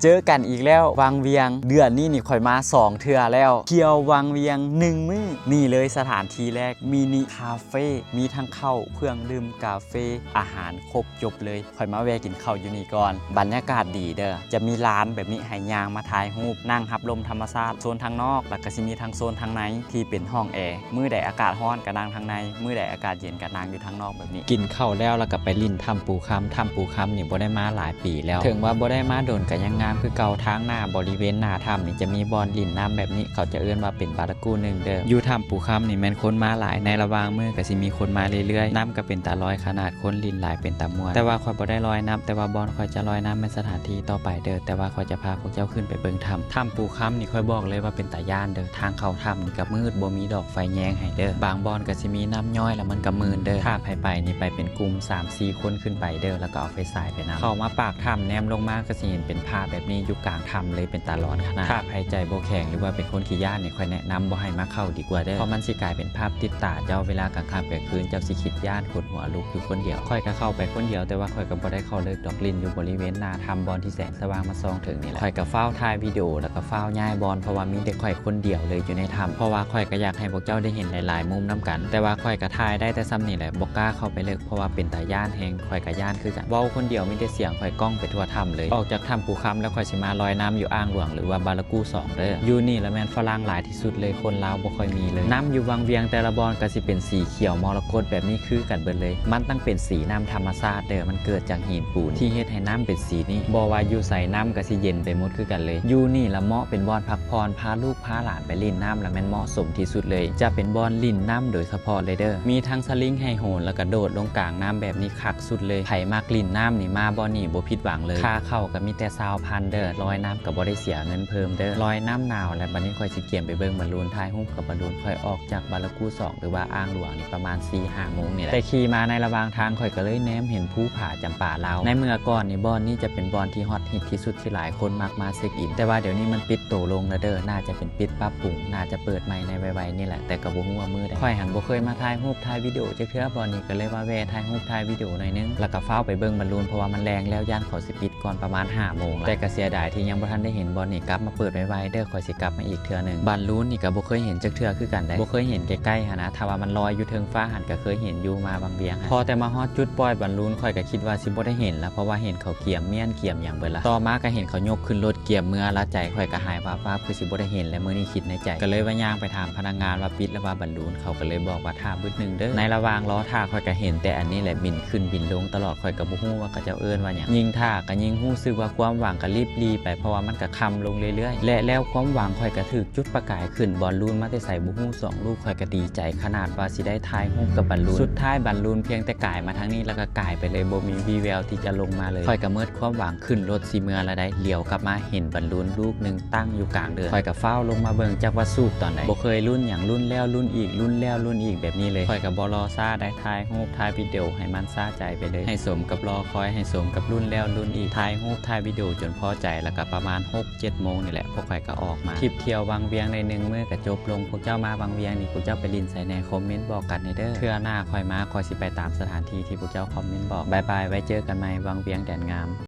ເຈີກັນອີກແລ້ວວັງວຽງ. ເດືອນນີ້ນີ້ຂ້ອຍມາສອງເທື່ອແລ້ວ. ທ່ຽວວັງວຽງໜຶ່ງມື້. ນີ້ເລີຍສະຖານທີ່ແລກ ມິນິຄາເຟ ມີທັງເຂົ້າ ເຄື່ອງດື່ມ ກາເຟ ອາຫານຄົບຈົບເລີຍ. ຂ້ອຍມາແວ່ກິນເຂົ້າຢູ່ນີ້ກ່ອນ. ບັນຍາກາດດີເດີ. ຈະມີລານແບບນີ້ໃຫ້ຍ່າງມາຖ່າຍຮູບ, ນັ່ງຮັບລົມທຳມະຊາດ ໂຊນທາງນອກ, ແລ້ວກໍຊິມີທັງໂຊນທາງໃນທີ່ເປັນຫ້ອງແອ. ມື້ໃດອາກາດຮ້ອນກໍນັ່ງທາງໃນ, ມື້ໃດອາກາດເຢັນກໍນັ່ງຢູ່ທາງນອກແບບນີ້. ກິນເຂົ້າແລ້ວ ແລ້ວກໍໄປຫຼິ້ນຖ້ຳປູຄຳ. ຖ້ຳປູຄຳນີ້ບໍ່ໄດ້ມາຫຼາຍປີແລ້ວ. ເຖິງວ່າບໍ່ໄດ້ມາດົນກໍຍັງງາມຄືເກົ່າ. ທາງໜ້າບໍລິເວນໜ້າຖ້ຳນີ້ຈະມີບ່ອນຫຼິ້ນນ້ຳແບບນີ້, ເຂົາຈະເອີ້ນວ່າເປັນບາລາກູໜຶ່ງເດີ. ຢູ່ຖ້ຳປູຄຳນີ້ແມ່ນຄົນມາຫຼາຍ, ໃນລະຫວ່າງມື້ກໍຊິມີຄົນມາເລື້ອຍໆ. ນ້ຳກໍເປັນຕາລອຍຂະໜາດ, ຄົນຫຼິ້ນຫຼາຍເປັນຕາມ່ວນ. ແຕ່ວ່າຂ້ອຍບໍ່ໄດ້ລອຍນ້ຳ, ແຕ່ວ່າບ່ອນຂ້ອຍຈະລອຍນ້ຳແມ່ນສະຖານທີ່ຕໍ່ໄປເດີ. ແຕ່ວ່າຂ້ອຍຈະພາພວກເຈົ້າຂຶ້ນໄປເບິ່ງຖ້ຳ. ຖ້ຳປູຄຳນີ້ຂ້ອຍບອກເລີຍວ່າເປັນຕາຢ້ານເດີ. ທາງເຂົ້າຖ້ຳນີ້ກໍມືດ, ບໍ່ມີດອກໄຟແຍງໃຫ້ເດີ. ບາງບ່ອນກໍຊິມີນ້ຳຍ້ອຍ ແລ້ວມັນກໍມື່ນເດີ. ຖ້າໃຜໄປນີ້ໄປເປັນກຸ່ມສາມສີ່ຄົນຂຶ້ນໄປເດີ, ແລ້ວກໍເອົາໄຟສາຍໄປນຳ. ເຂົ້າມາປາກຖ້ຳ, ແນມລົງມາກໍຊິເຫັນເປັນຜາແບບນີ້ຢູ່ກາງຖ້ຳເລີຍ, ເປັນຕາຫຼອນຂະໜາດ. ຖ້າໃຜໃຈບໍ່ແຂງ ຫຼືວ່າເປັນຄົນຂີ້ຢ້ານນີ້, ຂ້ອຍແນະນຳບໍ່ໃຫ້ມາເຂົ້າດີກວ່າເດີ, ເພາະມັນຊິກາຍເປັນພາບຕິດຕາເຈົ້າ. ເວລາກາງຄ່ຳກາງຄືນເຈົ້າຊິຄິດຢ້ານ, ຂົນຫົວລຸກຢູ່ຄົນດຽວ. ຂ້ອຍກໍເຂົ້າໄປຄົນດຽວ, ແຕ່ວ່າຂ້ອຍກໍບໍ່ໄດ້ເຂົ້າເລິກດອກ, ຫຼິ້ນຢູ່ບໍລິເວນໜ້າຖ້ຳ ບ່ອນທີ່ແສງ ສະຫວ່າງມາສ່ອງເຖິງນີ້ແຫຼະ. ຂ້ອຍກໍຟ້າວຖ່າຍວິດີໂອ ແລ້ວກໍຟ້າວຍ້າຍບ່ອນ, ເພາະວ່າມີແຕ່ຂ້ອຍຄົນດຽວເລີຍຢູ່ໃນຖ້ຳ. ເພາະວ່າຂ້ອຍກໍຢາກໃຫ້ພວກເຈົ້າໄດ້ເຫັນຫຼາຍໆມຸມນຳກັນ, ແຕ່ວ່າຂ້ອຍກໍຖ່າຍໄດ້ແຕ່ສ່ຳນີ້ແຫຼະ, ບໍ່ກ້າເຂົ້າໄປເລິກ ເພາະວ່າເປັນຕາຢ້ານແຮງ. ຂ້ອຍກໍຢ້ານຄືກັນ, ເວົ້າຄົນດຽວມີແຕ່ສຽງຂ້ອຍກ້ອງໄປທົ່ວຖ້ຳເລີຍ. ອອກຈາກຖ້ຳປູຄຳແລ້ວ ຂ້ອຍຊິມາລອຍນ້ຳຢູ່ອ່າງຫຼວງ ຫຼືວ່າບາລາກູສອງເດີ. ຢູ່ນີ້ລະແມ່ນຝຣັ່ງຫຼາຍທີ່ສຸດເລີຍ, ຄົນລາວບໍ່ຄ່ອຍມີເລີຍ. ນ້ຳຢູ່ວັງວຽງແຕ່ລະບ່ອນກໍຊິເປັນສີຂຽວມໍລະກົດແບບນີ້ຄືກັນເບິດເລີຍ. ມັນຕັ້ງເປັນສີນ້ຳທຳມະຊາດເດີ, ມັນເກີດຈາກຫີນ ປູນທີ່ເຮັດໃຫ້ນ້ຳເປັນສີນີ້. ບໍ່ວ່າຢູ່ໃສ ນ້ຳກໍຊິເຢັນໄປໝົດຄືກັນເລີຍ. ຢູ່ນີ້ລະເໝາະເປັນບ່ອນພັກຜ່ອນ, ພາລູກພາຫຼານໄປຫຼິ້ນນ້ຳລະແມ່ນເໝາະສົມທີ່ສຸດເລີຍ. ຈະເປັນບ່ອນຫຼິ້ນນ້ຳໂດຍສະເພາະເລີຍເດີ. ມີທັງສະລິງໃຫ້ໂຫນ ແລ້ວກໍໂດດລົງກາງນ້ຳແບບນີ້, ຄັກສຸດເລີຍ. ໃຜມັກຫຼິ້ນນ້ຳນີ້ ມາບ່ອນນີ້ບໍ່ຜິດຫວັງເລີຍ. ຄ່າເຂົ້າກໍມີແຕ່ຊາວພັນເດີ, ລອຍນ້ຳກໍບໍ່ໄດ້ເສຍເງິນເພີ່ມເດີ. ລອຍນ້ຳໜາວແລ້ວ, ບັດນີ້ຂ້ອຍຊິກຽມໄປເບິ່ງບາລູນ, ຖ່າຍຮູບກັບບາລູນ. ຂ້ອຍອອກຈາກບາລາກູສອງ ຫຼືວ່າອ່າງຫຼວງນີ້ປະມານສີ່ຫ້າໂມງນີ້ແຫຼະ. ແຕ່ຂີ່ມາໃນລະຫວ່າງທາງ ຂ້ອຍກໍເລີຍແນມເຫັນພູຜາຈຳປາລາວ. ໃນເມື່ອກ່ອນນີ້ ບ່ອນນີ້ຈະເປັນບ່ອນທີ່ຮອດຮິດທີ່ສຸດ ທີ່ຫຼາຍຄົນມັກມາເຊັກອິນ, ແຕ່ວ່າດຽວນີ້ມັນປິດໂຕລົງແລ້ວເດີ. ໜ້າຈະເປັນປິດປັບປຸງ, ໜ້າຈະເປີດໃໝ່ໃນໄວໆນີ້ແຫຼະ, ແຕ່ກໍບໍ່ຮູ້ວ່າມື້ໃດ. ຂ້ອຍຫັ້ນບໍ່ເຄີຍມາຖ່າຍຮູບຖ່າຍວິດີໂອຈັກເທື່ອບ່ອນນີ້, ກໍເລີຍວ່າແວ່ຖ່າຍຮູບຖ່າຍວິດີໂອໜ້ອຍໜຶ່ງ ແລ້ວກໍຟ້າວໄປເບິ່ງບາລູນ, ເພາະວ່າມັນແລງແລ້ວ, ຢ້ານເຂົາຊິປິດ ກ່ອນປະມານຫ້າໂມງລະ. ແຕ່ກໍເສຍດາຍທີ່ຍັງບໍ່ທັນໄດ້ເຫັນບ່ອນນີ້, ກັບມາເປີດໄວໆເດີ, ຂ້ອຍຊິກັບມາອີກເທື່ອໜຶ່ງ. ບາລູນນີ້ກໍບໍ່ເຄີຍເຫັນຈັກເທື່ອຄືກັນເດ້, ບໍ່ເຄີຍເຫັນໃກ້ໆຫັ້ນນະ, ຖ້າວ່າມັນລອຍຢູ່ເທິງຟ້າຫັ້ນກໍເຄີຍເຫັນຢູ່, ມາວັງວຽງຫັ້ນ. ພໍແຕ່ມາຮອດຈຸດປ່ອຍບາລູນ, ຂ້ອຍກໍຄິດວ່າຊິບໍ່ໄດ້ເຫັນລະ, ເພາະວ່າເຫັນເຂົາກຽມມ້ຽນກຽມຫຍັງເບິດລະ. ຕໍ່ມາກໍເห็ນເຂົາຍົກຂຶ້ນລົດກຽມເມືອລະ, ໃຈຂ້ອຍກໍຫາຍວາບໆ ຄືຊິບໍ່ໄດ້ເຫັນແລ້ວມື້ນີ້, ຄິດໃນໃຈ. ກໍເລີຍວ່າຍ່າງໄປຖາມພະນັກງານວ່າປິດແລ້ວວ່າບາລູນ, ເຂົາກໍເລີຍບອກວ່າຖ້າບຶດໜຶ່ງເດີ. ໃນລະຫວ່າງລໍຖ້າ, ຂ້ອຍກໍເຫັນແຕ່ອັນນີ້ແຫຼະ, ບິນຂຶ້ນບິນລົງຕະຫຼອດ, ຂ້ອຍກໍບໍ່ຮູ້ວ່າເຂົາເຈົ້າເອີ້ນວ່າຫຍັງ. ຍິ່ງຖ້າກໍຍິ່ງຮູ້ສຶກວ່າຄວາມຫວັງກໍລິບຫຼີ່ໄປ, ເພາະວ່າມັນກໍຄ່ຳລົງເລື້ອຍໆ. ແລະແລ້ວຄວາມຫວັງຂ້ອຍກໍຖືກຈຸດປະກາຍຂຶ້ນ, ບາລູນມາແຕ່ໃສບໍ່ຮູ້ສອງລູກ, ຂ້ອຍກໍດີໃຈຂະໜາດວ່າຊິໄດ້ຖ່າຍຮູບກັບບາລູນ. ສຸດທ້າຍບາລູນພຽງແຕ່ກາຍມາທາງນີ້ ແລ້ວກໍກາຍໄປເລີຍ, ບໍ່ມີວີ່ແວວທີ່ຈະລົງມາເລີຍ. ຂ້ອຍກໍໝົດຄວາມຫວັງ, ຂຶ້ນລົດຊິເມືອລະໄດ໋, ຫຼຽວກັບມາເຫັນບາລູນລູກໜຶ່ງຕັ້ງຢູ່ກາງເດີ່ນ. ຂ້ອຍກໍຟ້າວລົງມາເບິ່ງ, ຈັກວ່າສູບຕອນໃດ. ບໍ່ເຄີຍລຸ້ນຫຍັງ, ລຸ້ນແລ້ວລຸ້ນອີກ, ລຸ້ນແລ້ວລຸ້ນອີກແບບນີ້ເລີຍ. ຂ້ອຍກໍບໍ່ລໍຊ້າໄດ໋, ຖ່າຍຮູບຖ່າຍວິດີໂອໃຫ້ມັນສະໃຈໄປເລີຍ, ໃຫ້ສົມກັບລໍຄອຍ, ໃຫ້ສົມກັບລຸ້ນແລ້ວລຸ້ນອີກ. ຖ່າຍຮູບຖ່າຍວິດີໂອຈົນພໍໃຈ ແລ້ວກໍປະມານຫົກເຈັດໂມງນີ້ແຫຼະ, ພວກຂ້ອຍກໍອອກມາ. ທຣິບທ່ຽວວັງວຽງໃນໜຶ່ງມື້ກໍຈົບລົງ. ພວກເຈົ້າມາວັງວຽງນີ້ ພວກເຈົ້າໄປຫຼິ້ນໃສແດ່? ຄອມເມັນບອກກັນແດ່ເດີ. ເທື່ອໜ້າຂ້ອຍມາ, ຂ້ອຍຊິໄປຕາມສະຖານທີ່ທີ່ພວກເຈົ້າຄອມເມັນບອກ. ບາຍບາຍ, ໄວ້ເຈີກັນໃໝ່, ວັງວຽງແດນງາມ.